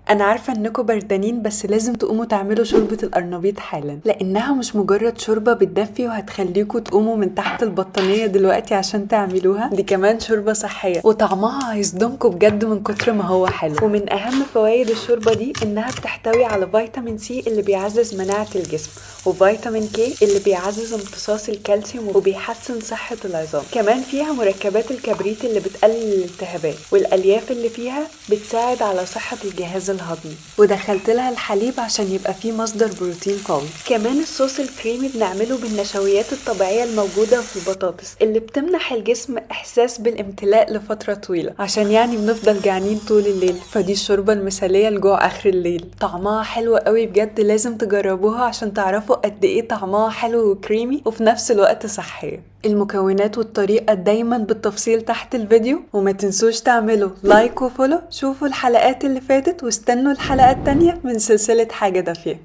انا عارفه انكم بردانين، بس لازم تقوموا تعملوا شوربة القرنبيط حالا، لانها مش مجرد شوربة بتدفي وهتخليكم تقوموا من تحت البطانيه دلوقتي عشان تعملوها. دي كمان شوربة صحية وطعمها هيصدمكم بجد من كتر ما هو حلو. ومن اهم فوائد الشوربة دي انها بتحتوي على فيتامين سي اللي بيعزز مناعة الجسم، وفيتامين كي اللي بيعزز امتصاص الكالسيوم وبيحسن صحة العظام. كمان فيها مركبات الكبريت اللي بتقلل الالتهابات، والالياف اللي فيها بتساعد على صحة الجهاز الهضمي. ودخلت لها الحليب عشان يبقى فيه مصدر بروتين قوي. كمان الصوص الكريمي بنعمله بالنشويات الطبيعية الموجودة في البطاطس اللي بتمنح الجسم احساس بالامتلاء لفترة طويلة، عشان يعني بنفضل جعانين طول الليل، فدي الشوربة المثالية لجوع اخر الليل. طعمها حلو قوي بجد، لازم تجربوها عشان تعرفوا قد ايه طعمها حلو وكريمي وفي نفس الوقت صحية. المكونات والطريقة دايما بالتفصيل تحت الفيديو، وما تنسوش تعملوا like و follow. شوفوا الحلقات اللي فاتت واستنوا الحلقة التانية من سلسلة حاجة دافية.